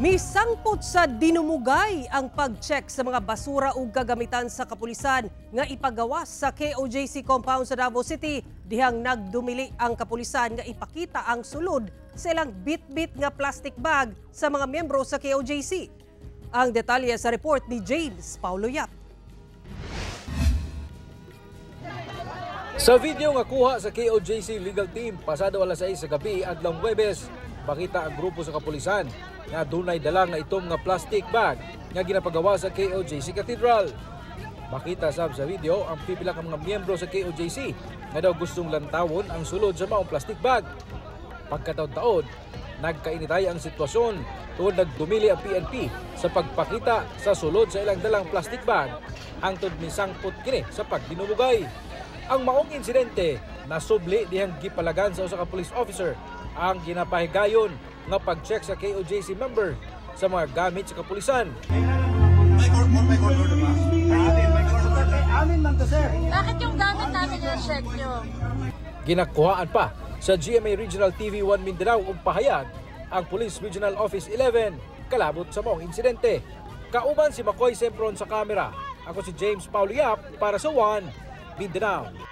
Misangpot sa dinumugay ang pag-check sa mga basura ug kagamitan sa kapulisan nga ipagawas sa KOJC compound sa Davao City dihang nagdumili ang kapulisan nga ipakita ang sulod sa ilang bit-bit nga plastic bag sa mga miyembro sa KOJC. Ang detalye sa report ni James Paulo Yap. Sa video nga kuha sa KOJC legal team pasado alas 6 sa gabi adlong Huwebes, makita ang grupo sa kapulisan nga dunay dala nga itom nga plastic bag nga ginapagawa sa KOJC Cathedral. Makita sab sa video ang pipila ka mga miyembro sa KOJC nga daw gustong lantawon ang sulod sa maong plastic bag. Pagkataon-taon, nagkainitay ang sitwasyon tungod nagdumili ang PNP sa pagpakita sa sulod sa ilang dalang plastic bag hangtod misangpot kini sa pagdinumugay. Ang maong insidente nasubli dihang gipalagan sa usa ka police officer ang ginapahigayon nga pag-check sa KOJC member sa mga gamit sa kapulisan. May court order ba? Amin man to, sir. Bakit yung gamit namin yung check nyo? Ginakuhaan pa sa GMA Regional TV 1 Mindanao og pahayag ang Police Regional Office 11 kalabot sa maong insidente. Kauban si Makoy Sempron sa kamera. Ako si James Paulo Yap para sa 1 Mindanao.